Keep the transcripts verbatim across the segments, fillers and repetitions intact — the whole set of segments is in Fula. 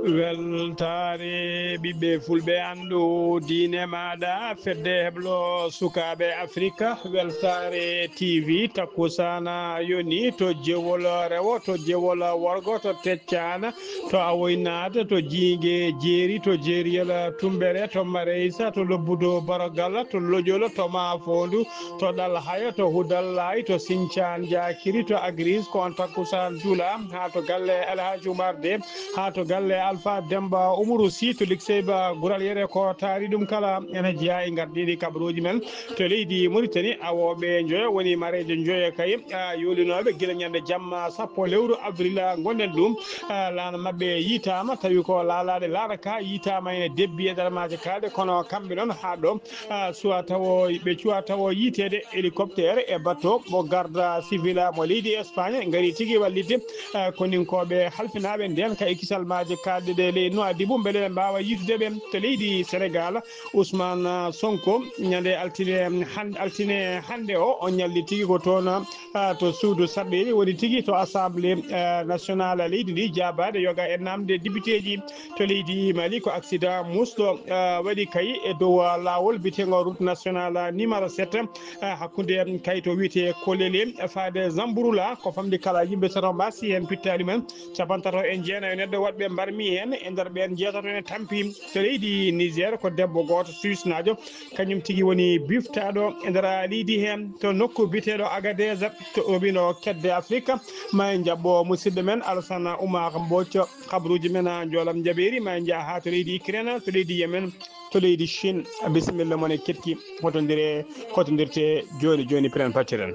Weltaare ɓiɓɓe fulɓe, anndu diine maaɗa, fedde heblo sukaaɓe Afrika, weltaare T V, takkusaana yoni to jewol rewo, to jewol worgo, to teccaana, to awoynaata, to jiinge jeeri, to jeeriyol tumbere, to mareysa, to lobbudo barogal, to lojol, to maafoondu, to ɗal haya, to hudal laay, to sincaan jaakiri, to agris, ko on takkusaan jula, haa to galle Alhaji Umar de, haa to galle Alpha Demba Umaru Sy, to Likseyba Gural Yere, ko taari ɗum kala ene jeyaa e ngardiiɗi kabaruuji men. To leydi Mauritanie, awooɓe njoyo woni mareejo njoyo kay, a, yolinooɓe gila ñande jamma sappo lewru avril, a, ngonɗen ɗum. A, laana maɓɓe yiitaama, tawi ko laalaaɗe laana ka yiitaama ene debbi e nder maaje kaaɗe, kono kamɓe noon haa ɗo, a, suwa tawo, ɓe cuwa tawo yiiteede hélicoptère e bateau mo garde civile mo leydi Espagne ngari tigi wallitde, a, koninkooɓe halfinaaɓe ndeen ka e kisal maaje kaaɗe ɗe ley Nouadhibou, mbele ɓe mbaawa yiitude ɓe. To leydi Sénégal, Ousmane Sonko, ñande altine, han-, altine hannde o, o ñalli tigi ko toon, a, to suudu saɗɗeeli, woni tigi to Assemblée, a, nationale leydi ndi, jaabaade yoga e namde dibiteeji. To leydi Mali, ko accident musɗo, a, waɗi kay e dow, a, laawol biyeteego route nationale numéro sept, a, hakkunde kay to wiyetee Kolele faade Zamburula, ko famɗi kala yimɓe tato mbaasi heen pittaali men. Capantato e jeenayo neɗɗo woɗɓe mbarmi heen, e nder ɓeen jeetato ene tampi. To leydi Niger, ko debbo gooto Suisse-naajo, kañum tigi woni biftaaɗo e nder leydi heen, to nokku biyeteeɗo Agadez, to robindo kedde Afrika. Ma en njaɓɓo musidɗo men Alassane Oumar Mbodj, kabaruuji men, a, njoolam njaɓeeri. Ma en njah haa to leydi Ukraine, to leydi Yemen, to leydi Chine. Bisimilla mon e keɗki. Hotondire, hotondirte jooni jooni, piren pattiren.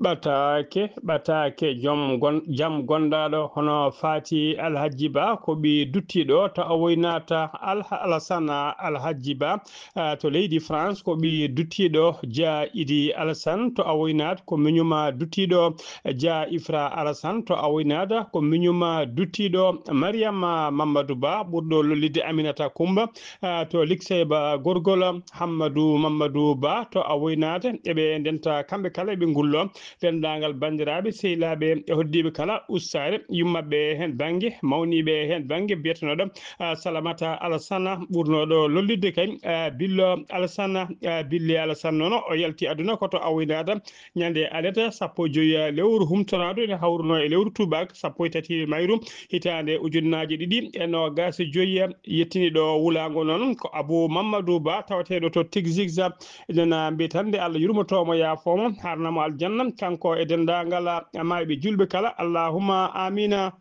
Ɓataake, ɓataake, joom gon-, jam gondaaɗo hono Faati Alhajji Ba, ko ɓii duttiiɗo to Awoynaata Alha-, Alasana Alhajji Ba, ah, to leydi France, ko ɓii duttiiɗo Dia Idi Alassane to Awoynaata, ko miñuma duttiiɗo Dia Ifra Alassane to Awoynaata, ko miñuma duttiiɗo Mariama Mamadou Ba, ɓurɗo lollidde Aminata Kumba, ah, to Likseyba Gorgol, Hammadu Mamadou Ba to Awoynaata. Eɓe ndenta kamɓe kala, eɓe ngullo denndaangal banndiraaɓe, sehilaaɓe e hoɗdiiɓe kala, ustaare yummaɓe heen bannge, mawniiɓe heen bannge, biyetenooɗo, ah, Salamata Alassane, ɓurnooɗo lollidde kay, ah, Billo Alassane, ah, Bille Alassane noon, o yalti aduna ko to Awoynaata, ñande alet sappo e joy lewru humtoraadu, ene hawruno e lewru tuubaak sappo e tati mayru, hitaande ujunnaaje ɗiɗi e noogaas e joy, yettini ɗo wulaango noon ko Abou Mamadou Ba, tawateeɗo to Tigzigza. Eɗen mbiyata nde Allah yurmoto mo, yaafo mo, harna mo aljanna, kanko e denndaangal maayɓe juulɓe kala. Allahumma amina.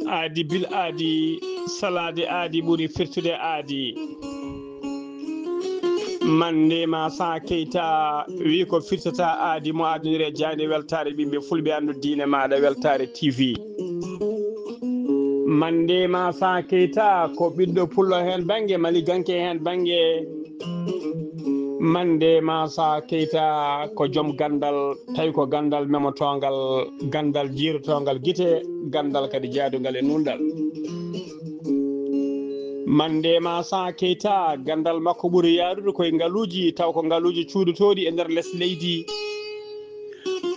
Aadi bil aadi, salaade aadi ɓuri firtude aadi. Mande ma Sa Keita wi ko firtata aadi mo adunire jayde weltaare ɓiɓɓe fulɓe anndu diine maaɗa weltaare T V. Mande ma Sa Keita ko ɓiɗɗo pullo heen bannge, maliganke heen bannge. Mande ma Sa Keita ko joom ganndal, tawi ko ganndal memotoongal, ganndal jiirotoongal gite, ganndal kadi jaadungal e nuunɗal. Mande ma Sa Keita, ganndal makko ɓuri yaarude koye ngaluuji, taw ko ngaluuji cuuɗotooɗi e nder les leydi.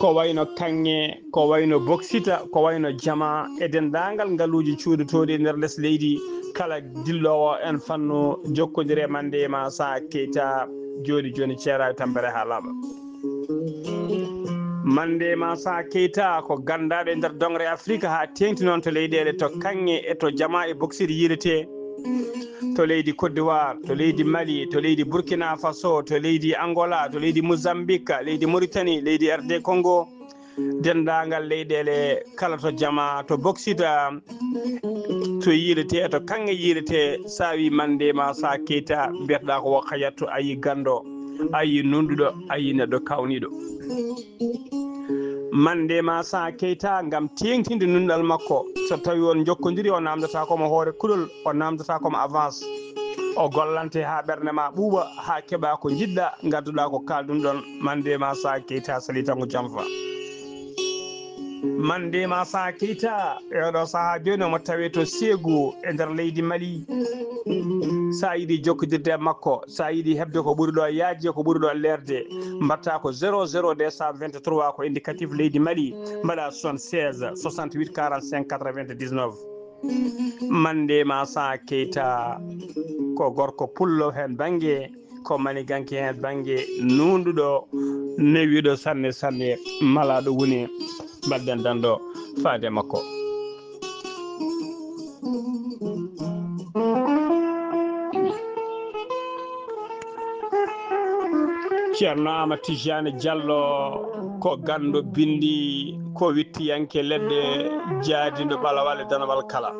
Ko wayno kaŋŋe, ko wayno boksita, ko wayno jama e denndaangal ngaluuji cuuɗotooɗi e nder les leydi. kala dilloowo en fannu jokkondire Mandema Sa Keita, jooni jooni ceeraawi tampere haa laaɓa. Mandema Sa Keita ko ganndaaɗo e nder doŋre Afirika haa teeŋti noon to leyɗeele to kaŋŋe e to jamaa e boksiɗe yiiletee. To leydi Côte d'Ivoire, to leydi Mali, to leydi Burkina Faso, to leydi Angola, to leydi Mozambique, leydi Mauritanie, leydi R D Congo, denndaangal leyɗeele kala to jama, to boksita, to yiiletee, to kaŋŋe yiiletee, so a wii Mandema Sa Keita, mbiyetɗaa ko Wakayattu, a yii ganndo, a yii nunɗuɗo, a yii neɗɗo kawniiɗo. Mandema Sa Keita ngam teeŋtinde nunɗal makko. So tawi on njokkondiri, o namdata ko mo hoore kulol, o namdata ko mo avance. O gollante haa ɓernde ma ɓuuɓa, haa keɓa ko njiɗɗa, ngadduɗa ko kalduɗon. Mandema Sa Keita sali tan ko janfa. Mandema Sa Keita e oɗo sahaa jooni omo tawe to Ségou e nder leydi Mali. So a yiɗi jokkodirde e makko, so a yiɗi heɓde ko ɓuri ɗo yaajde, ko ɓuri ɗo leerde, mbaɗta ko zéro zéro deux cent vingt-trois, ko indicatif leydi Mali, mbaɗa soixante-seize, soixante-huit, quarante-cinq, quatre-vingt-dix-neuf. Mandema Sa Keita ko gorko pullo heen bannge, ko maniganke heen bannge, nuunɗuɗo, newiiɗo sanne sanne, malaaɗo woni, mbaɗden danndo faade makko. Ceerno Amadou Tidiane Diallo ko ganndo binndi, ko wittiyanke leɗɗe, jaadiiɗo ɓalawal e danawal kala.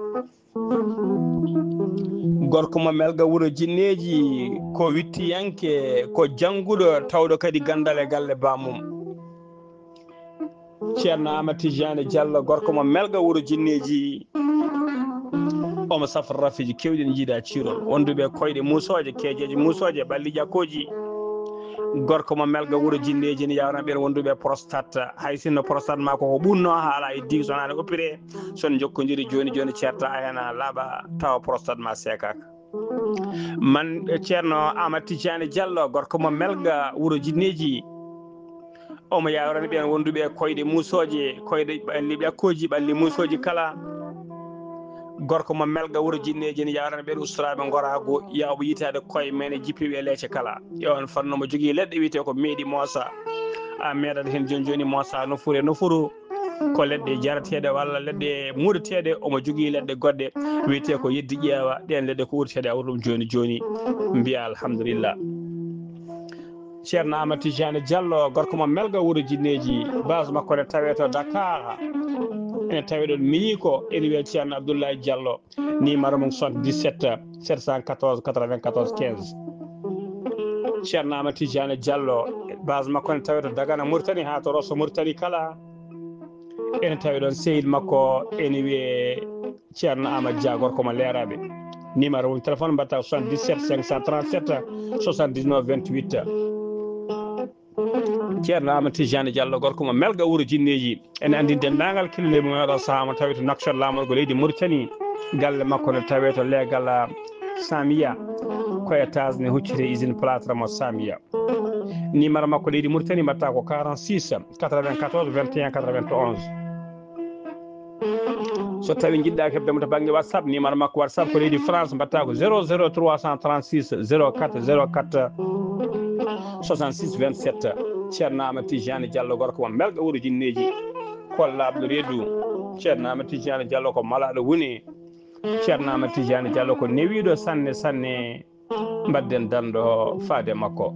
Gorko mo Melga wuro Jinneeji, ko wittiyanke, ko jannguɗo, tawɗo kadi ganndal e galle baamum. Ceerno Amadou Tidiane Diallo, gorko mo Melga wuro Jinneeji, omo safra rafiji kewɗi, ne jiida ciirol. Wonduɓe koyɗe muusooje, keejeeje muusooje, ɓalli ƴakkooji. Gorko mo Melga wuro Jinneeji ne yawna ɓeen wonduɓe prostate. Hay sinno prostate ma ko ko ɓunno, haala e diwi, so wonaa ne opéré. So on njokkondiri jooni jooni, ceerta a heen a laaɓa, tawa prostate ma seekaaka. Man, Ceerno Amadou Tidiane Diallo, gorko mo Melga wuro Jinneeji. Omo yawrani ɓeen wonduɓe koyɗe muusooje, koyɗe ɓalli ɓakkooji, ɓalli muusooji kala. Gorko mo Melga wuro Jinneeji ne yawrani ɓeen usturaaɓe ngoraagu, yawɓe yitaade koye men e jippiiɓe e leece kala. E on fannu omo jogii leɗɗe wiyetee ko meeɗi moosa. A meeɗat heen jooni jooni moosa nofuru e nofuru. Ko leɗɗe jarateeɗe walla leɗɗe muureteeɗe, omo jogii leɗɗe goɗɗe wiyetee ko yeddi ƴeewa. Ɗeen leɗɗe ko uurteeɗe awru ɗum jooni jooni. Mbiya alhamdulillah. Ceerno Amadou Tidiane Diallo, gorko mo Melga wuro Jinneeji, base makko ne tawee to Dakar. Ene tawee ɗon miñi ko ene wiyee Ceerno Abdoulaye Diallo, numéro mum soixante-dix-sept, sept cent quatorze, quatre-vingt-quatorze, quinze. Ceerno Amadou Tidiane Diallo, base makko ne tawee to Dagana Mauritanie haa to Rosso Mauritanie kala. Ene tawee ɗon sehil makko ene wiyee Ceerno Amadou Dia, gorko mo Leeraaɓe. Numéro mum téléphone mbaɗta ko soixante-dix-sept cinq cent trente-sept soixante-dix-neuf vingt-huit. Ceerno Amadou Tidiane Diallo, gorko mo Melga wuro Jinneeji. Ene anndi denndaangal kelliiɗo mum e oɗo sahaa mo tawee to Nouakchott, laamorgo leydi Mauritanie. Galle makko ne tawee to leegal, ah, Samia. Ko étage ne huccitee usine plâtre mo Samia. Numéro makko leydi Mauritanie mbaɗta ko quarante-six quatre-vingt-quatorze vingt et un quatre-vingt-onze. So tawi njiɗɗa heɓde mo to bannge WhatsApp, numéro makko WhatsApp ko leydi France, mbaɗta ko zéro zéro trois cent trente-six zéro quatre zéro quatre soixante-six vingt-sept. Ceerno Amadou Tidiane Diallo, gorko mo Melga wuro Jinneeji, ko laaɓɗo reedu. Ceerno Amadou Tidiane Diallo ko malaaɗo woni. Ceerno Amadou Tidiane Diallo ko newiiɗo sanne sanne. Mbaɗden danndo faade makko.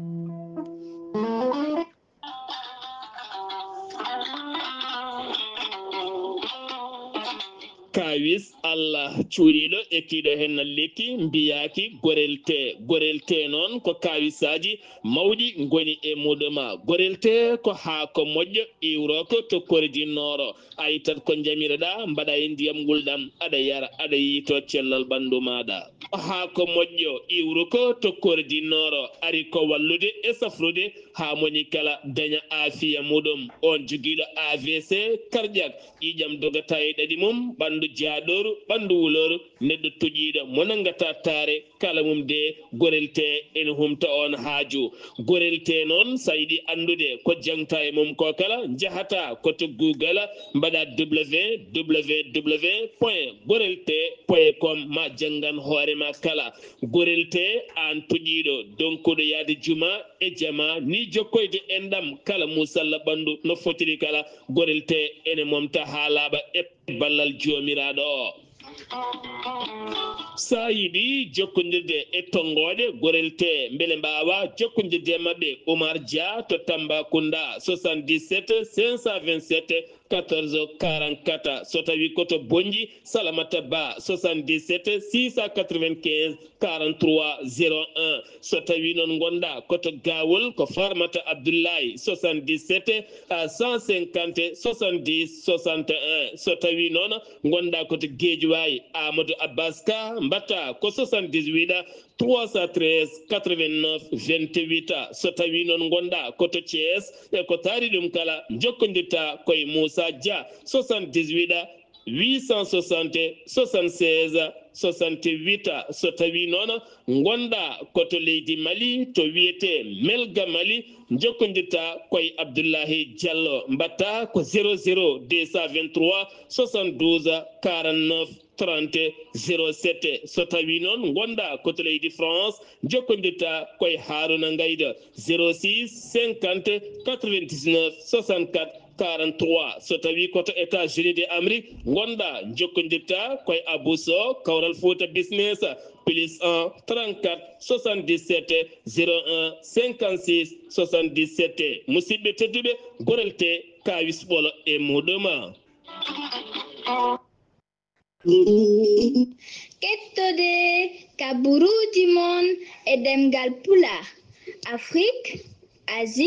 Kaawis Allah cuuɗiiɗo e kiiɗo heen lekki mbiyaaki gorelte. Gorelte noon ko kaawisaaji mawɗi ngoni e muɗum. Gorelte ko haako moƴƴo iwrooko to kordi nooro. A ittat ko njamiroɗaa, mbaɗa e ndiyam ngulɗam, aɗa yara, aɗa yiytoo cellal ɓanndu maaɗa. Haako moƴƴo iwruko to kordi nooro ari ko wallude e safrude haa moni kala daña aafiya muɗum. On jogiiɗo A V C cardiaque, ƴiiƴam dogata e ɗaɗi mum, ɓanndu jaaɗooru, ɓanndu wulooru, Neɗɗo toƴiiɗo mo nanngata taare kala mum de, gorelte ene humta on haaju. Gorelte noon, so a yiɗi anndude ko jaŋta e mum ko kala, njahata ko to Google, mbaɗa www point gorelte point com, ma janngan hoore ma kala. Gorelte, aan toƴiiɗo, donkuɗo yahde juma e jama, ni jokkoyde enɗam kala muusalla ɓanndu no fotiri kala. Gorelte ene momta haa laaɓa e ballal Joomiraaɗo o. So a yiɗi jokkondirde e tonngooɗe Gorelte, mbele mbaawa jokkondirde e maɓɓe, Oumar Dia to Tambacounda, soixante-dix-sept cinq cent vingt-sept quatorze quarante-quatre. So tawi ko to Bonnji, Salamata Ba, soixante-dix-sept six cent quatre-vingt-quinze quarante-trois zéro un. So tawi noon ngonɗa ko to Gawol, ko Farmata Abdoulaye, soixante-dix-sept à cent cinquante soixante-dix soixante et un. So tawi noon ngonɗa ko to Guédiawaye, Amadou Abbas Ka, mbatta ko soixante-dix-huit trois cent treize quatre-vingt-neuf vingt-huit. So tawi noon ngonɗa ko to Thiès, e ko taari ɗum kala, jokkondirta koye Moussa Dia, soixante-dix-huit huit cent soixante soixante-seize soixante-huit. So tawi noon ngonɗa ko to leydi Mali, to wiyete Melga Mali, jokkondirta koye Abdoulahi Diallo, mbatta ko zéro zéro deux cent vingt-trois soixante-douze quarante-neuf trente zéro sept. So tawi noon ngonɗa ko to leydi France, jokkondirta koye Haruna Ngayda, zéro six cinquante quatre-vingt-dix-neuf soixante-quatre quarante-trois. So tawi ko to États-Unis de Amérique ngonɗa, jokkondirta koye Abou Sow, Kawral Fouta Business, plus un trente-quatre soixante-dix-sept zéro un cinquante-six soixante-dix-sept. Musidɓe tedduɓe, Gorelte, Kawis Ɓolo e muɗum. Kettode kaburuuji mon e ɗemngal Pulaar, Afrik, Asie,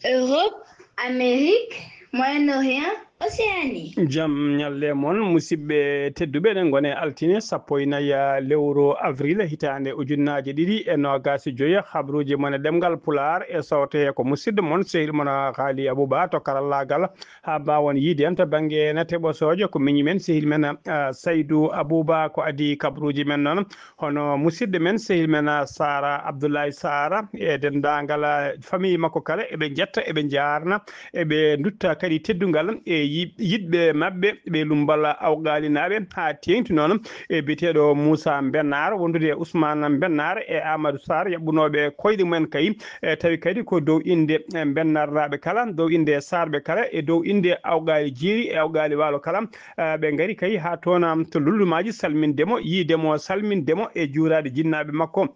Europe, Amérique, Moyen-Orient, Océanie. Jam ñalle mon, musidɓe tedduɓe, eɗen ngoni e altine sappo e nayi lewru avril hitaande ujunnaaje ɗiɗi e noogaas e joy. Habruuji mon e ɗemngal Pulaar e sawte ko musidɗo mon, sehil mon Haali Abuba to karallaagal. Haa mbaawon yiide en to bannge nate ɓosooje, ko miñi men, sehil men, ah, Saydu Abuba, ko adii kabruuji men noon. Hono musidɗo men, sehil men, ah, Sara Abdoulaye Sara, e denndaangal, ah, famille makko kala, eɓe njetta, eɓe njaarna, eɓe ndutta kadi teddungal e yi-, yiɗɓe maɓɓe, ɓe Lumbal Awgaalinaaɓe, haa teeŋti noon e biyeteeɗo Moussa Mbennaar, wondude e Ousmane Mbennaar e Amadou Sarr, yaɓɓunooɓe koyɗe mumen kay, e tawi kadi ko dow innde, e, Mbennarnaaɓe kala, dow innde Saarɓe kala, e dow innde Awgaali Jeeri e Awgaali Waalo kala, e, ɓe ngari kay haa toon, am, to Lullumaaji, salminde mo, yiide mo, salminde mo e juuraade jinnaaɓe makko.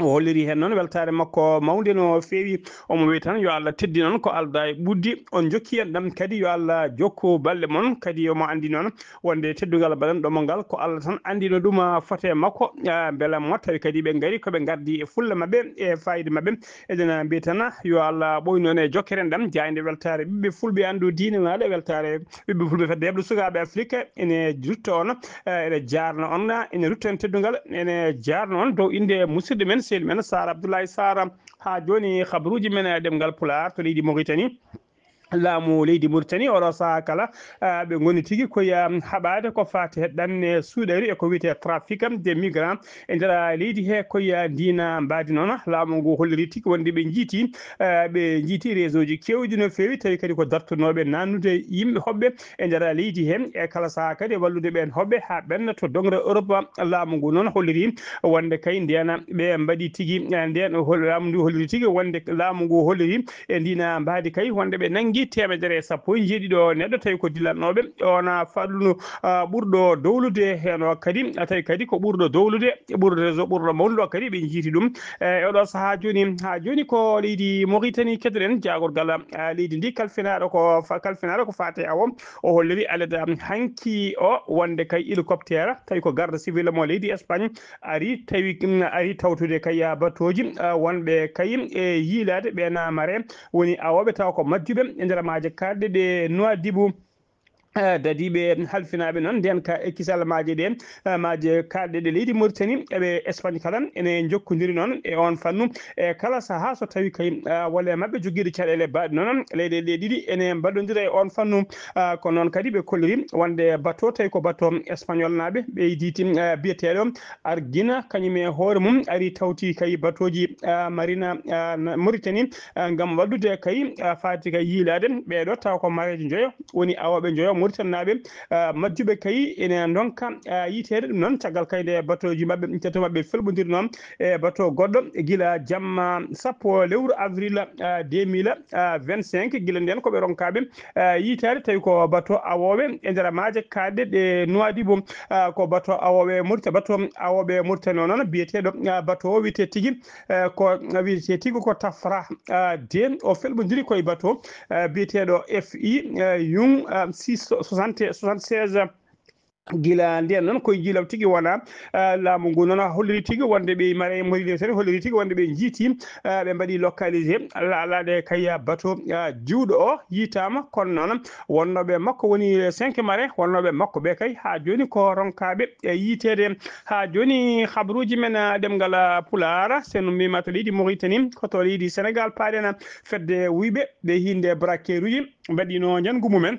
O holliri heen noon weltaare makko mawnde no feewi. Omo wiya tan yo Allah teddin on ko aldaa e ɓuddi. On njokki en ɗam kadi, yo Allah jokku balɗe mon. Kadi omo anndi noon wonde teddungal mbaɗanɗo mo ngal ko Allah tan anndino ɗum, ah, fota e makko, ah, mbela mo tawi kadi ɓe ngari ko ɓe ngardi e fulla maɓɓe, e fayida maɓɓe. Eɗen mbiya tan yo Allah ɓooynu en e jokkere nde ɗam, jaaynde weltaare ɓiɓɓe fulɓe anndu diine maaɗa, weltaare ɓiɓɓe fulɓe fedde heɓde sukaaɓe Afirka ene rutta on, eh, ene jaarna on, ene rutta en teddungal, ene jaarna on dow innde musidɗo men, sehil men Sara Abdoulaye Sara. Haa jooni, habruuji men e ɗemngal Pulaar to leydi Mauritanie. Laamu leydi Mauritanie oɗo sahaa kala, ah, ɓe ngoni tigi ko ya haɓaade ko faati e ɗanne suuɗari e ko wiyetee trafic des migrants e nder leydi he. Ko ya ndiina mbaadi noon, laamu ngu holliri tigi wonde ɓe njiiti, ah, ɓe njiiti réseau ji keewɗi no feewi, tawi kadi ko dartunooɓe naannude yimɓe hoɓɓe e nder leydi he, e kala sahaa kadi e wallude ɓeen hoɓɓe haa ɓenna to doŋre Europe. Laamu ngu noon holliri wonde kay ndeen ɓe mbaɗi tigi, eh, ndeen hol-, laamu ndu holliri tigi wonde laamu ngu holliri e ndiina mbaadi kay wonde ɓe nanngi teemedere e sappo e njeeɗiɗo neɗɗo, tawi ko dilannooɓe. Wona fadluno, ah, ɓurɗo dowlude heen o kadi, tawi kadi ko ɓurɗo dowlude, ɓurɗo réseau ɓurɗo mawnude o kadi ɓe njiiti ɗum. E oɗo sahaa jooni, haa jooni ko leydi Mauritanie keɗoɗen, jaagorgal, ah, leydi ndi kalfinaaɗo ko fa-, kalfinaaɗo ko faati e awo. O holliri alada hanki o wonde kay hélicoptère, tawi ko garde civil mo leydi Espagne, ari tawi, mm, ari tawtude kay batooji, ah, wonɓe kay e yiilaade ɓe naamare, woni awooɓe tawa ko majjuɓe e nder maaje kaaɗɗe ɗe Nouadhibou. eh, dadiiɓe halfinaaɓe noon ndeen ka e kisal maaje ɗe, eh, maaje kaalɗe ɗe leydi Mauritanie eɓe Espagne kala ene njokkondiri noon e oon fannu. E kala sahaa so tawi kay, eh, walla e maɓɓe jogiiɗo caɗeele baaɗe noon, leyɗeele ɗe ɗiɗi ene mballondira e oon fannu. Eh, ko noon kadi ɓe kolliri wonde bato tawi ko bato espagnol naaɓe ɓe yidiiti, eh, biyeteeɗo Argina, kañum e hoore mum ari tawti kay batooji, eh, Marina, eh, na-, Mauritanie, eh, ngam wallude kay, eh, faati kay yiilaade ɓeeɗo tawa ko mareejo njoyo woni awooɓe njoyo Mauritanie naaɓe, eh, majjuɓe kay ene ndonka, eh, yiteede ɗum noon caggal kay nde batooji maɓɓe, tato maɓɓe felɓondirnoo e bato goɗɗo gila jamma sappo lewru avril, eh, deux mille vingt-cinq. Gila ndeen ko ɓe ronkaaɓe, eh, yitaade tawi ko bato awooɓe e nder maaje kaalɗe ɗe Nouadhibou, eh, ko bato awooɓe Mauritanie, bato awooɓe Mauritanie o noon biyeteeɗo, eh, bato o wiyetee tigi, eh, ko wiyetee tigi ko Tafra, eh, de o felɓondiri koye bato, eh, biyeteeɗo F I, eh, Yung, eh, six cent soixante, soixante-seize. Gila ndeen noon koye jiilaw tigi wona, eh, laamu ngu noon holliri tigi wonde ɓe mare Mauritanie holliri tigi wonde ɓe njiiti, eh, ɓe mbaɗi localisé la-, laaɗe kay bato, eh, juuɗo o yiitaama, kono noon wonnooɓe makko woni cinq mare wonnooɓe makko ɓe kay haa jooni ko ronkaaɓe e yiiteede. Haa jooni habruuji men, eh, ɗemngal, eh, Pulaar, so en mbiima to leydi Mauritanie ko to leydi Sénégal paaɗen fedde wuyɓe ɓe hiinde braqueruji mbaɗino njanngu mumen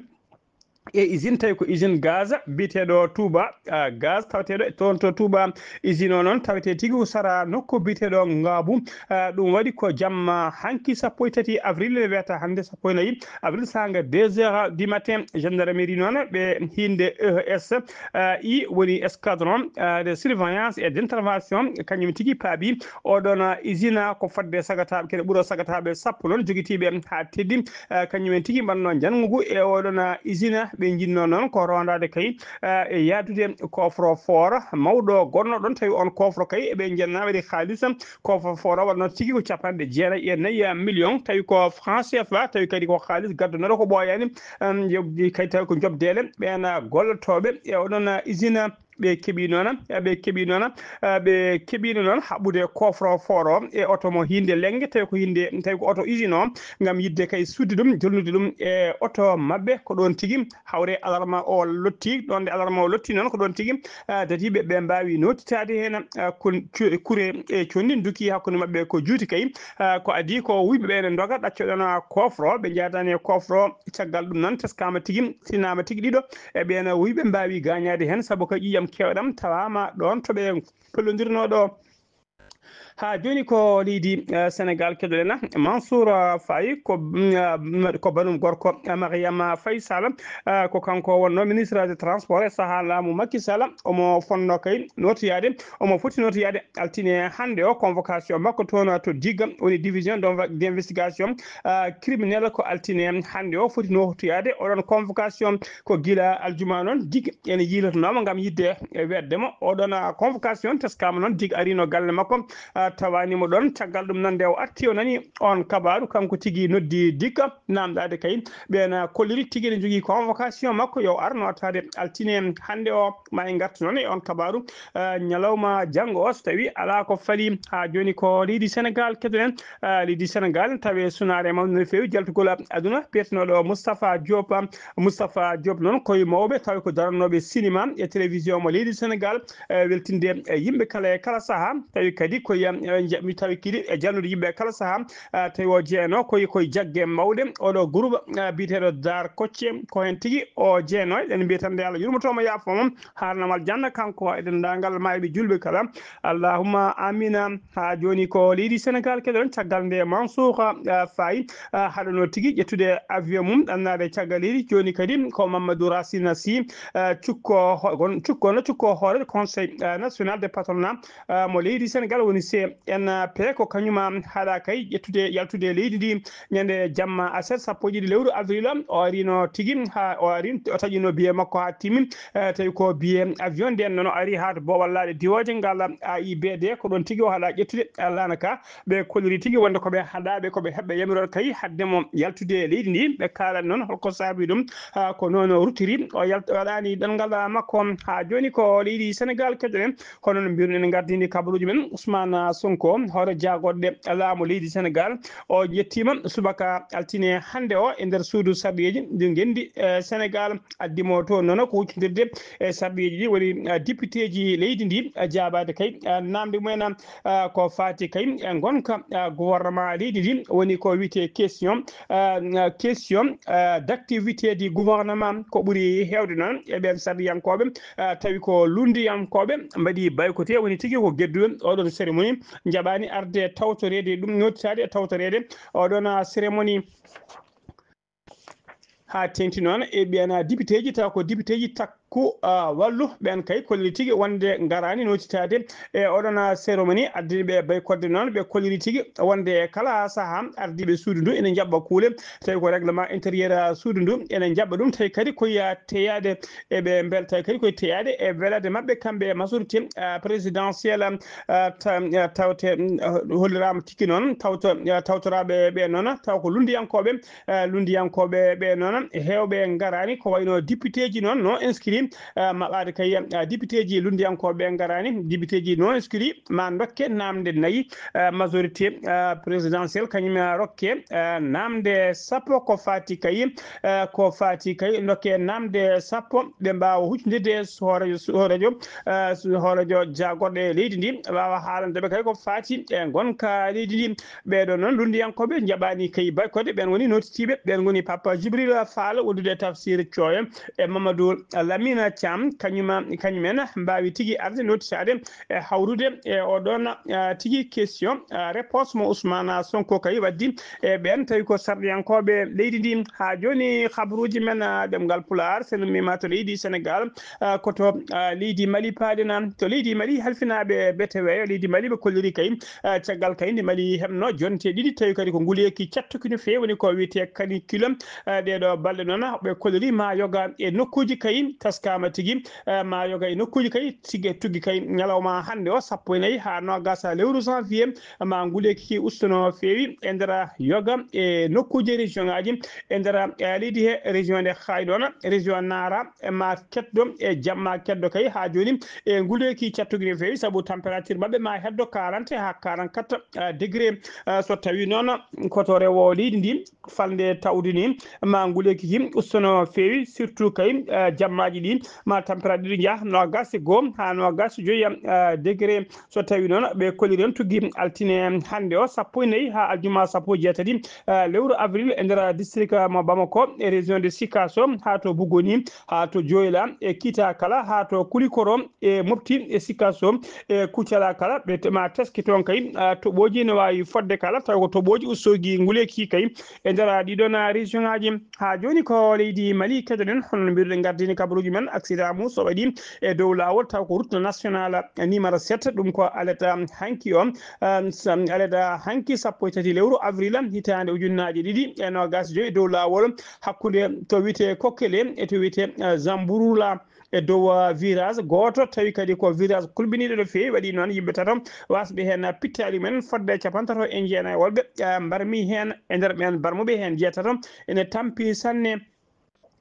e usine tawi ko usine gaz biyeteeɗo Touba, ah, gaz taweteeɗo e toon to Touba. Usine o noon tawetee tigi ko sara nokku biyeteeɗo Ngaabu. Ah, ɗum waɗi ko jamma hanki sappo e tati avril, ene wiyata hannde sappo e nayi avril, saanga deux heures du matin, gendarmerie noon ɓe hiinde E E S, ah, I woni escadron, ah, de surveillance et d'intervention, kañum tigi paabi oɗon usine ko fodde sagataaɓe, kene ɓuro sagataaɓe sappo noon jogitiiɓe haa teddi. Eh, kañum en tigi mbaɗno njanngu e oɗon, eh, usine. Ɓe njinnoo noon ko rondaade kay, eh, e yaadude coffre-fort mawɗo gonno ɗon, tawi on coffre kay ɓe njenna waɗi haalis. Coffre-fort waɗno tigi ko capanɗe jeenayi e nayi million, tawi ko franc C F A, tawi kadi ko haalis gaddanooɗo ko ɓooyaani. Em, jogdi kay tawi ko jobdeele ɓeen, eh, gollotooɓe e oɗon, eh, usine. Ɓe keɓi noon, ɓe keɓi noon, ɓe keɓino noon haɓɓude coffre-fort o e oto mo hiinde lenge, tawi ko hiinde, tawi ko oto usine o, ngam yiɗde kay sudde ɗum, jolnude ɗum e oto maɓɓe. Ko ɗoon tigi hawre alarma o lotti, ɗoon nde alarma o lotti noon, ko ɗoon tigi, ah, dadiiɓe ɓe mbaawi nootitaade heen, ah, kun-, cu-, kure e conndi nduki hakkunde maɓɓe ko juuti kay, ah, ko adii ko wuyɓe ɓe ene ndoga ɗaccoɗon coffre o, ɓe njaadaani e coffre o. Caggal ɗum noon, teskaama tigi, tinaama tigi ɗiɗo e ɓeen wuyɓe mbaawi gaañaade heen, sabu ko ƴiiƴam keewɗam tawaama ɗoon to ɓe pellondirnoo ɗo. Haa jooni ko leydi, eh, Senegaal keɗoɗen. Mansour, eh, Faye ko, mm, eh, ko banum gorko, eh, Mariama Faye Sall, eh, ko kanko wonnoo ministre des transports e sahaa laamu Macky Sall. Omo fonnoo kay nootoyaade, omo foti nootoyaade altine hannde o convocation makko toon to dig, woni division d'investigation, ah, criminel. Ko altine hannde o foti nootoyaade oɗon convocation. Ko gila aljuma noon dig ene yiilotonooma ngam yiɗde e weetde mo. Oɗon, ah, convocation teskaama noon, dig arino galle makko, ah, tawaani mo ɗoon. Caggal ɗum noon, nde o arti o nani on kabaaru, kanko tigi noddi dig namdaade kay ɓeen, ah, kolliri tigi ene jogii convocation makko yo ar nootaade altine hannde o. Ma en ngartu noon e on kabaaru, ah, ñalawma janngo o, so tawi alaa ko fali. Haa jooni ko leydi Senegaal keɗoɗen. Ah, leydi Senegaal tawi sunaare mawde no feewi jaltugol aduna, biyetenooɗo Moustapha Diop. Moustapha Diop noon koye mawɓe tawi ko darannooɓe sinima e télévision mo leydi Senegaal, eh, weltinde, eh, yimɓe kala e kala sahaa. Tawi kadi koye, eh, nja-, mi tawi kadi e jalnude yimɓe e kala sahaa. Ah, tawi o jeyno koye, koye jagge mawɗe. Oɗo groupe, ah, biyeteeɗo Dar Kocce, ko heen tigi o jeyno. Eɗen mbiya tan nde Allah yurmoto mo, yaafo mo. Haarnam aljanna kanko e denndaangal maayɓe julɓe kala. Allahumma amina. Haa jooni ko leydi Senegaal keɗoɗen, caggal nde Mansour, ah, Faye, ah, haɗano tigi ƴettude avion mum ɗannaade caggal leydi. Jooni kadi ko Mamadou Racine Sy, ah, cukko ho-, gon-, cukko no cukko hoore Conseil, ah, national de patronat, ah, mo leydi Senegaal woni C N P, ko kañum haɗa kay ƴettude, yaltude leydi ndi. Ñande jamma aset sappo e ɗiɗi lewru avril, o arino tigi haa o ari, o taƴino biye makko haa timmi. Eh, tawi ko biye avion nden noon o ari haa to boowal laaɗe diwooje ngal A I B D, ko ɗoon tigi o haɗa ƴettude, eh, laana ka. Ɓe kolliri tigi wonde ko ɓe haɗaaɓe, ko ɓe heɓɓe yamiroore kay hadde mo yaltude e leydi ndi. Ɓe kaalan noon holko saabi ɗum. Ah, ko noon o ruttiri, o yalt-, o waɗaani ɗanngal makko. Haa jooni ko leydi Senegaal keɗoɗen, hono no mbiruɗen gardini kabaruuji men, Ousmane Sonko, hoore jaagorɗe laamu leydi Senegal, o yettiima subaka altine hannde o e nder suudu sarɗiyeeji ndi ngenndi, eh, Senegal. Addi mo to noon ko huccindirde e sarɗiyeeji ɗi, woni, eh, députéji leydi ndi, eh, jaabaade kay, eh, naamnde mumen, eh, ko faati kay e ngonka, eh, gouvernement leydi ndi, woni ko wiyetee question, eh, question, eh, d'activité du gouvernement. Ko ɓuri heewde noon e ɓeen sarɗiyankooɓe, eh, tawi ko lunndiyankooɓe mbaɗi boycotté, woni tigi ko gedduɗo oɗon cérémonie, njaɓaani arde tawtoreede ɗum, nootitaade e tawtoreede oɗon, ah, cérémonie. Haa teeŋti noon e ɓeen, ah, députéji, tawa ko députéji takku, ah, wallu, ɓeen kay kolliri tigi wonde ngaraani nootitaade e oɗon, ah, cérémonie. Ardini ɓe boycotté noon, ɓe kolliri tigi wonde e kala sahaa ardiiɓe suudu ndu ene njaɓɓa kuule, tawi ko règlement intérieur, ah, suudu ndu ene njaɓɓa ɗum, tawi kadi ko yaa teyaade e ɓe mbel-, tawi kadi koye teyaade e welaade maɓɓe kamɓe e majorité, ah, présidentielle, ah, ta-, ah, tawte, mm, ah, holliraama tigi noon, tawto-, ah, tawtoraaɓe ɓe noon, taw ko lunndiyankooɓe, ah, lunndiyankooɓe ɓe noon, heewɓe ngaraani, ko wayno députéji noon, non inscrits, ah, maɓɓaade kay, ah, députéji lunndiyankooɓe ngaraani, députéji non inscrits ma ndokke naamnde nayi, ah, majorité, ah, présidentielle, kañum, ah, rokke, ah, naamnde sappo ko faati kay, eh, ko faati kay ndokke naamnde sappo, ɓe mbaawa huccindirde e hooreejo, hooreejo, eh, hooreejo jaagorɗe leydi ndi, waawa haalande ɓe kay ko faati e ngonka leydi ndi. Ɓeeɗo noon lunndiyankooɓe njaɓaani kay boycotté, ɓeen woni nootitiiɓe, ɓeen ngoni Papa Djibril Fall, wondude e Tafsir Thioye e Mamadou Lamine Thiam, kañum, kañum en mbaawi tigi arde nootitaade e hawrude e oɗon, ah, tigi question, ah, réponse mo Ousmane Sonko kay waddi e ɓeen tawi ko sarɗiyankooɓe leydi ndi. Haa jooni, habruuji men, ah, ɗemngal Pulaar, so en mbiima to leydi Senegal, ah, ko to, ah, leydi Mali paaɗen. To leydi Mali, halfinaaɓe beteweeyo leydi Mali ɓe kolliri kay, ah, caggal kay nde Mali heɓno jonte ɗiɗi, tawi kadi ko nguleeki cattuki no feewi, woni ko wiyetee canicule. Ah, ɗeeɗo balɗe noon, ɓe kolliri ma yoga e nokkuuji kay taskaama tigi, eh, ma yoga e nokkuuji kay, tigi tuggi kay ñalawma hannde o, sappo e nayi haa noogas lewru janvier, ma nguleeki ki usto no feewi e nder yoga e nokkuuji région ngaji e nder, eh, leydi he, région nde Xaay ɗoon, région Nara, eh, ma keddo e jamma keddo kay haa jooni e nguleeki cattuki no feewi, sabu température maɓɓe ma heddo quarante haa quarante-quatre, eh, degré. Eh, so tawi noon ko to rewo leydi ndi, falnde tawde ni, ma nguleeki ki usto no feewi, surtout kay, eh, jammaaji ɗi, ma température ɗi njaha noogas e goo haa noogas e joyi, eh, degré. So tawi noon ɓe kolliri noon tuggi altine hannde o, sappo e nayi haa aljuma sappo e jeetati, eh, lewru avril e nder district mo Bamako e région de Sikasso, haa to Bugoni, haa to Joyla e Kitakala, haa to Kulikoro e Mopti e Sikasso e Kucala kala, ɓe te-, ma teski toon kay, ah, toɓooji no waawi fodde kala, tawa ko toɓooji ustoji nguleeki kay e nder ɗiɗon, ah, région ngaji. Haa jooni ko leydi Mali keɗoɗen, hono no mbiruɗen gardini kabaruuji men, accident Moussa waɗi e dow laawol, taw ko route nationale numéro sept, ɗum ko alerte hanki o, ah, sa-, alerte hanki sappo e tati lewru avril hitaande ujunnaaje ɗiɗi e noogas e joyi e dow laawol hakkunde to wiyetee Kokkele e to wiyetee, ah, Zamburula. E dow, ah, virage gooto, tawi kadi ko virage kulɓiniiɗo no feewi, waɗi noon yimɓe tato wasɓe heen pittaali men fodde capantato e jeenayi wolɓe, ah, mbarmi heen, e nder ɓeen barmuɓe heen jeetato ene tampi sanne.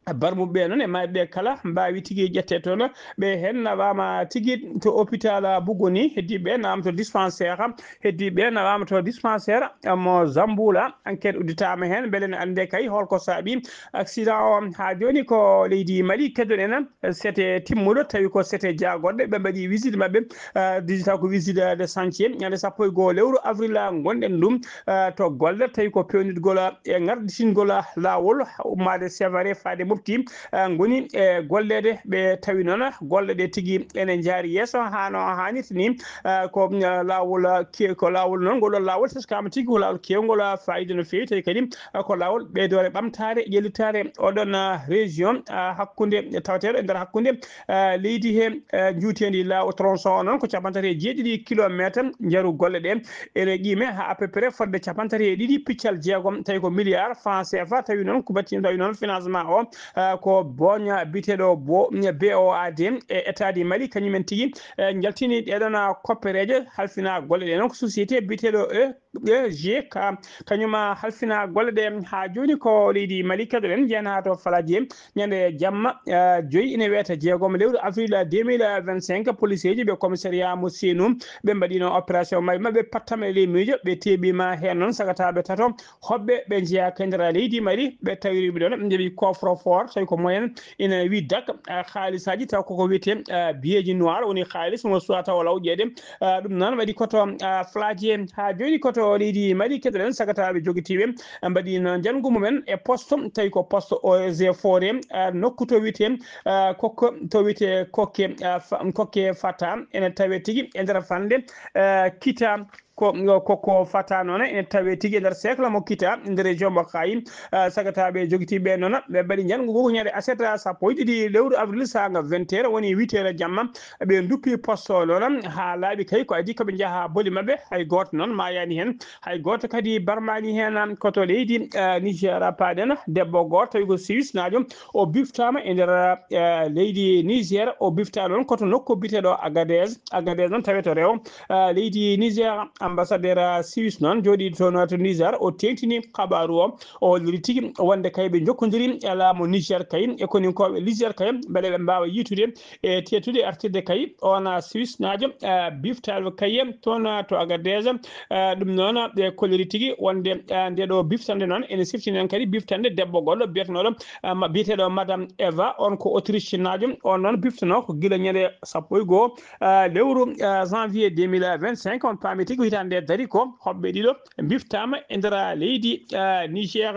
Barmuɓe ɓe noon e maayɓe ɓe kala mbaawi tigi ƴette toon. Ɓe heen nawaama tigi to hôpital Bugoni, heddiiɓe nawaama to dispensaire, heddiiɓe nawaama to dispensaire mo Zambuula. Enquête udditaama heen, mbele ne annde kay holko saaɓi accident o. Haa jooni ko leydi Mali keɗoɗen, sete timmuɗo, tawi ko sete jaagorɗe, ɓe mbaɗi visite maɓɓe, ah, digital ko visite de chantier, ñande sappo e goo lewru avril ngonɗen ɗum, ah, to golle, tawi ko pewnitgol e ŋarɗitingol laawol ummaade Sévaré faade Mopti, ah, ngoni e golleede. Ɓe tawi noon golle ɗe tigi ene njaari yeeso haa no haanirta ni, ah, ko, ah, laawol, ah, ke-, ko laawol noon, ngol ɗon laawol teskaama tigi ko laawol keewngol, ah, faayiida no feewi, tawi kadi ko laawol ɓeydoore ɓamtaare, ƴellitaare oɗon, ah, région, ah, hakkunde, tawateeɗo e nder hakkunde, ah, leydi he, ah, njuuteendi laawol tronçon o noon ko capanɗe tati e jeeɗiɗi kilometer. Njaru golle ɗe ene qiime haa à peu près fodde capanɗe tati e ɗiɗi piccal jeegom, tawi ko milliard franc C F A, tawi noon ko batti, tawi noon financement o, ah, ko boña biyeteeɗo bo-, B O A D e État du Mali, kañum en tigi, eh, njaltini ɗeɗon, ah, koppereeje halfina golle ɗe noon ko société biyeteeɗo e G K, kañum halfina golle ɗe. Haa jooni ko leydi Mali keɗoɗen, njeyanaa to Falaje, ñande jamma, eh, joyi ine wiyata jeegom lewru avril deux mille vingt-cinq, policeeji ɓe commissariat mo Senu, ɓe mbaɗino opération maɓɓe, maɓɓe pattama e ley miijo, ɓe teeɓima heen noon sagataaɓe tato, hoɓɓe ɓe njeyaa kay nder leydi Mali, ɓe tawiri ɓe ɗoon, ɓe njaɓi coffre-fort, tawi ko moyen ina wi dak, eh, haalisaaji, taw koko wiyetee, eh, billets noirs, woni haalis mo suwaa taw o lawƴeede, Ah, ɗum noon waɗi koto, ah, Falaje haa jooni koto leydi Mali keɗoɗen sagataaɓe jogitiiɓe, ah, mbaɗino njanngu mumen e poste, tawi ko poste eaux et forêts, ah, nokku to wiyetee, ah, kokko, to wiyetee kokke, ah, fa-, kokke fata ene tawee tigi e nder fannde, ah, kita ko, ko, ko fata noon ene tawee tigi e nder cercle mo kita e nder région mo Kayes. Ah, sagataaɓe jogitiiɓe noon, ɓe mbaɗi njanngu ngu ko ñande aset sappo e ɗiɗi lewru avril saanga vingt heures, woni huit heures jamma. Ɓe nduppi poste o noon haa laaɓi kay, ko adii ko ɓe njaha boli maɓɓe, hay gooto noon maayaani heen, hay gooto kadi barmaani heen. Ko to leydi, eh, Niger paaɗen, debbo gooto tawi ko Suisse naajo, o biftaama e nder, eh, leydi Niger, o biftaa noon ko to nokku biyeteeɗo Agadez. Agadez noon tawee to rewo, eh, leydi Niger. Ambassadeur, eh, Suisse noon jooɗiiɗo toon to Niger, o teeŋtini kabaaru o, o holliri tigi wonde kay ɓe njokkondirii e laamu Niger kay e koninkooɓe Niger kay, mbele ɓe mbaawa yiytude e teetude artirde kay oon Suisse naajo, eh, biftaaɗo kay toon to Agadez. Eh, ɗum noon ɓe kolliri tigi wonde, eh, nde ɗo biftande noon ene siftinii noon kadi biftande debbo goɗɗo biyetenooɗo, eh, ma-, biyeteeɗo Madame Eva, on ko Autriche naajo, on noon biftanoo ko gila ñande sappo e goo, eh, lewru, eh, janvier deux mille vingt-cinq, on paami tigi ko hitaande nde dari ko hoɓɓe ɗiɗo biftaama e nder leydi, eh, Niger.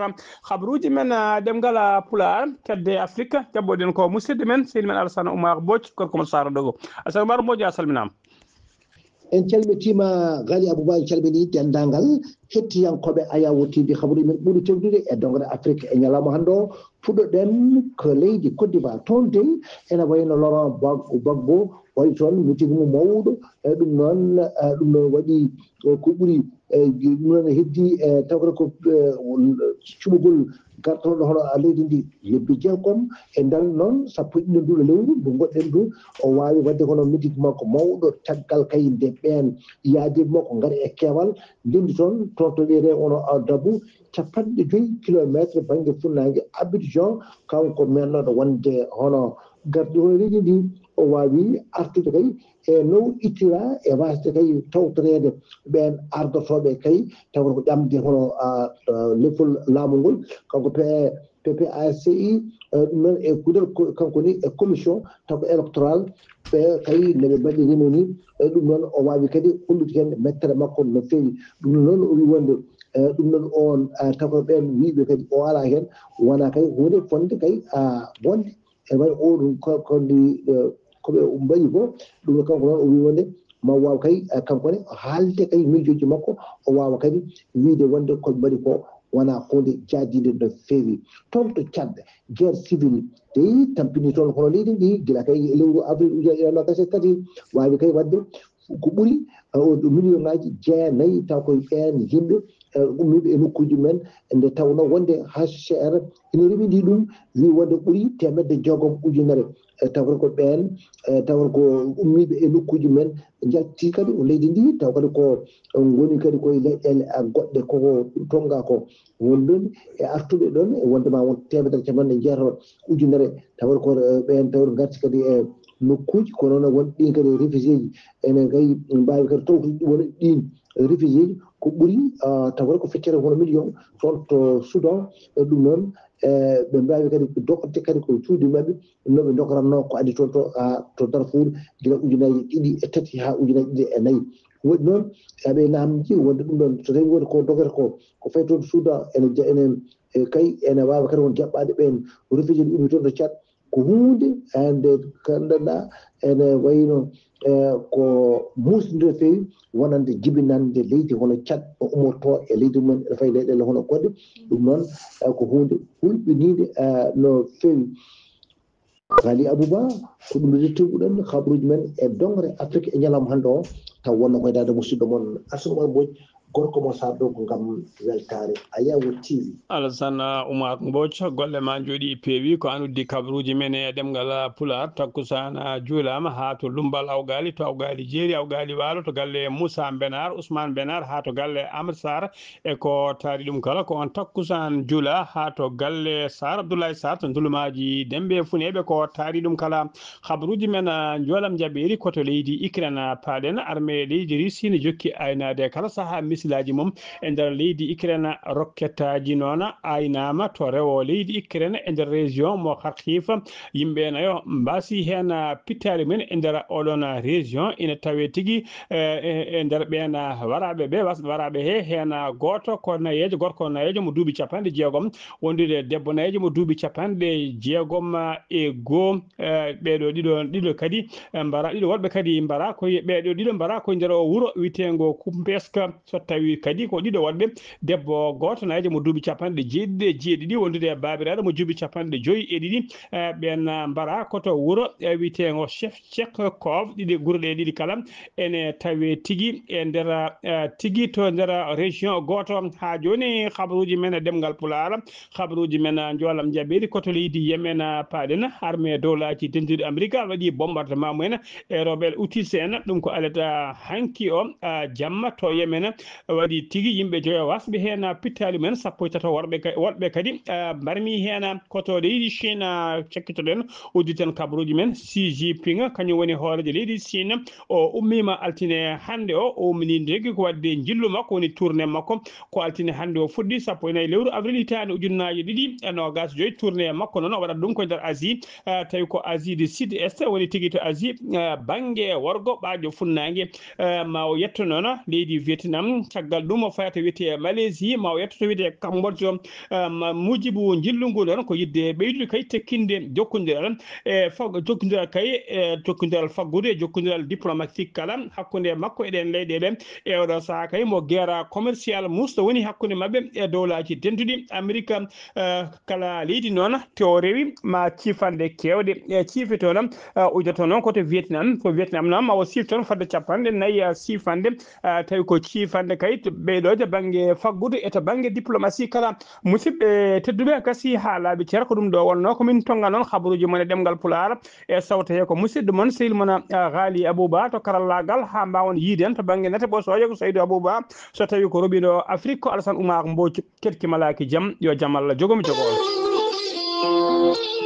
Habaruuji men, eh, ɗemngal, eh, Pulaar, kedde Afrik, jaɓɓoɗen ko musidɗo men, sehil men Alassane Oumar Mbodj, gorko mo Saara Dogo. Alassane Oumar Mbodj, a salminaama. En calmitiima, Ghali Abouba, en calminii denndaangal hettiyankooɓe Ayawo T V. Habaruuji men ɓuri tewtude e dongre Afrik e ñalawma hannde o. Puɗɗoɗen ko leydi Côte d'Ivoire. Toon dey ene wayno Laurent Gbag-, Gbagbo waɗi toon meeting mum mawɗo. E ɗum noon, e ɗum noon waɗi, e, ko ɓuri, e, ɗum noon heddi, e, tawata ko, e, cuɓugol gartooɗo hono leydi ndi lebbi jeegom. E ndal noon sappo e ɗiɗi nduɗo lewru ndu ngoɗɗen ndu, o waawi waɗde hono meeting makko mawɗo, caggal kay nde ɓeen yaadiiɓe makko ngari e keewal, ndenndi toon, toon to wiyetee hono Ouadabou, capanɗe joyi kilomeetre bannge funnaange Abidjan, kanko meeɗnooɗo wonde hono gardi hono leydi ndi, o waawi artude kay e no ittira e waasde kay tawtoreede ɓeen ardotooɓe kay, tawa ko ƴamde hono, ah, ah, lefol laamu ngol, kanko P-, P P A C I, eh, ɗum noon e kuuɗal ko-, kanko ni e commission taw ko électoral, ɓe kay no ɓe mbaɗirino ni, e ɗum noon o waawi kadi hollude heen mettere makko no feewi. Ɗum noon o wi wonde, eh, ɗum noon on, eh, taw ko ɓeen wiiɓe kadi o alaa heen, wonaa kay huunde fotnde kay, ah, bonde. Ene wayi o ɗum ko, ko ndi, eh, ko ɓe mbaɗi ko, ɗum noon kanko noon o wi wonde ma waaw kay, eh, kanko ne haalde kay miijooji makko, o waawa kadi wiide wonde ko ɓe mbaɗi ko wonaa huunde jaadiinde no feewi. Toon to Tchad, guerre civile dey tampini toon hono leydi ndi, gila kay e lewru avril ujunere e noogaas e tati, waawi kay waɗde ko ɓuri, eh, o million ŋaaji jeenayi taw koye ɓeen yimɓe, eh, ummiiɓe e nokkuuji men, nde tawnoo wonde H C R ina rewindii ɗum, wi wonde ɓuri teemedde jeegom ujunere, eh, tawata ko ɓeen, eh, tawata ko ummiiɓe e nokkuuji men, njalti kadi ko leydi ndi, taw kadi ko, eh, ngoni kadi koye leyɗeele, ah, goɗɗe, koko tonngaa ko. Won ɗon e artuɓe ɗon e wonde ma won teemedere capanɗe jeetati ujunere, tawata ko, eh, ɓeen tawata ngarti kadi e nokkuuji, kono noon won ɗin kadi réfugiéji, ene kay mbaawi kadi tawtude ɗum woni ɗin réfugiéji, ko ɓuri, ah, tawata ko feccere hono million toon to Soudan, e ɗum noon, eh, ɓe mbaawi kadi doorde kadi ko cuuɗi maɓɓe, no ɓe ndogoratnoo ko addi toon to, ah, to Darfour, gila ujunnaaji ɗiɗi e tati haa ujunnaaji ɗiɗi e nayi. Waɗi noon, eɓe naamndii wonde ɗum ɗoon, so tawii wonde ko dogata ko, ko fayi toon Soudan, ene ja-, ene, e kay, ene waawa kadi won jaɓɓaade ɓeen réfugié ɗi ummi toon to Tchad, ko huunde, eh, nde nganndanɗaa ene wayno, eh, ko muusde no feewi wonande jibinande leydi hono Tchad, o ummortoo e leydi mum, ene fayi leyɗeele hono goɗɗe. Ɗum noon, eh, ko huunde hulɓiniinde, eh, no feewi. Ghali Abouba, ko ɗum nde tewtuɗen habaruuji men e dongre Afrik e ñalawma hannde o, taw wonno ko e daande musidɗo mon Assane Oumar Mbodj, gorko mo Sarr ɗo ko ngam weltaare. Ayawo T V. Alassane Oumar Mbodj, golle ma njooɗi peewi. Ko an uddi kabaruuji men e ɗemngal Pulaar. Takkusaan juulaama haa to Lumbal Awgaali, to Awgaali Jeeri, Awgaali Waalo, to galle Moussa Mbenaar, Ousmane Mbenaar, haa to galle Amr Sarr. E ko taari ɗum kala, ko on takkusaan juula haa to galle Sarr Abdoulaye Sarr to Ndulumaaji Dembe Funeeɓe, ko taari ɗum kala. Habaruuji men, ah, njoolam njaɓeeri ko to leydi Ukraine, ah, paaɗen. Armée leydi Russie ne jokki aynaade kala sahaa misilaaji mum e nder leydi Ukraine. Rokketaaji noon aynaama to rewo leydi Ukraine e nder région mo Kharkiv. Yimɓe nayo mbaasi heen, ah, pittaali mum en e nder oɗon région. Ina tawee tigi, eh, e, e nder ɓeen, ah, waraaɓe ɓe, was-, waraaɓe he, heen, ah, gooto ko nayeejo, gorko nayeejo mo duuɓi capanɗe jeegom, wondude debbo nayeejo mo duuɓi capanɗe jeegom e goo. Eh, ɓeeɗo ɗiɗo, ɗiɗo kadi, eh, mbara, ɗiɗo woɗɓe kadi mbara koye, ɓeeɗo ɗiɗo mbara koye nder o wuro wiyeteengo Kumpeska. So tawi kadi ko ɗiɗo woɗɓe, debbo gooto nayeejo mo duuɓi capanɗe jeeɗiɗi e jeeɗiɗi, wondude e baabiraaɗo mo duuɓi capanɗe joyi e ɗiɗi. Eh, ɓeen, ah, mbara ko to wuro, eh, wiyeteengo Chef Chekhov, ɗiɗi, gure ɗe ɗiɗi kala ene tawe tigi e nder, eh, tigi to nder région gooto. Haa jooni, habaruuji men e ɗemngal Pulaar, habaruuji men, eh, njoolam njaɓeeri ko to leydi Yemen, eh, paaɗen. Armée Dowlaaji Dentuɗi Amerik waɗi bombardement mumen e Rebel Houthis en. Ɗum ko alata hanki o, eh, jamma to Yemen, waɗi tigi yimɓe joyo wasɓe heen, pittaali mumen sappo e tato worɓe ka-, woɗɓe kadi, eh, mbarmi heen. Ko to leydi Chine, eh, cekkitoɗen, udditen kabaruuji men. Xi Jinping, kañum woni hooreejo leydi Chine, o ummiima altine hannde o, o ummini ndegi ko waɗde njillu makko, woni tournée makko. Ko altine hannde o fuɗɗi, sappo e nayi lewru avril hitaande ujunnaaje ɗiɗi e noogaas e joyi. Tournée makko noon o waɗat ɗum ko e nder Asie, eh, tawi ko Asie du Sud-Est, woni tigi to Asie, eh, bannge worgo, ɓaajɗo funnaange. Eh, ma o yetto noon leydi Vietnam. Caggal ɗum o faya to wiyetee Malaisie, ma o yetto to wiyetee Cambodge. Eh, ma, muujibu njillu ngu noon ko yiɗde ɓeydude kay tekkinde jokkondiral, e fag-, jokkondiral kay, e jokkondiral faggudu e jokkondiral diplomatique kala hakkunde makko e ɗeen leyɗeele. E oɗo sahaa kay mo guerre commercial musɗo woni hakkunde maɓɓe e Dowlaaji Dentuɗi Amerik. Eh, kala leydi noon to o rewi ma ciifanɗe keewɗe, e ciife toon, eh, ujoto noon ko to Vietnam. Ko Vietnam noon ma o siif toon fodde capanɗe nayi, eh, siifannde. Ah, tawi ko ciifannde kay to ɓeyɗo to bannge faggudu e to bannge diplomatie kala. Musidɓe tedduɓe, gasi haa laaɓi cer, ko ɗum ɗo wonnoo ko min tonnga noon habaruuji mon e ɗemngal Pulaar e sawto he ko musidɗo mon, sehil mon, ah, Ghali Abouba to karallaagal, haa mbaawon yiyde en to bannge nate ɓosooje ko Saydou Abouba, so tawi ko roɓiiɗo Afrik ko Alassane Oumar Mbodj. Keɗki malaaki jam, yo jam Allah jogo mi jogo on.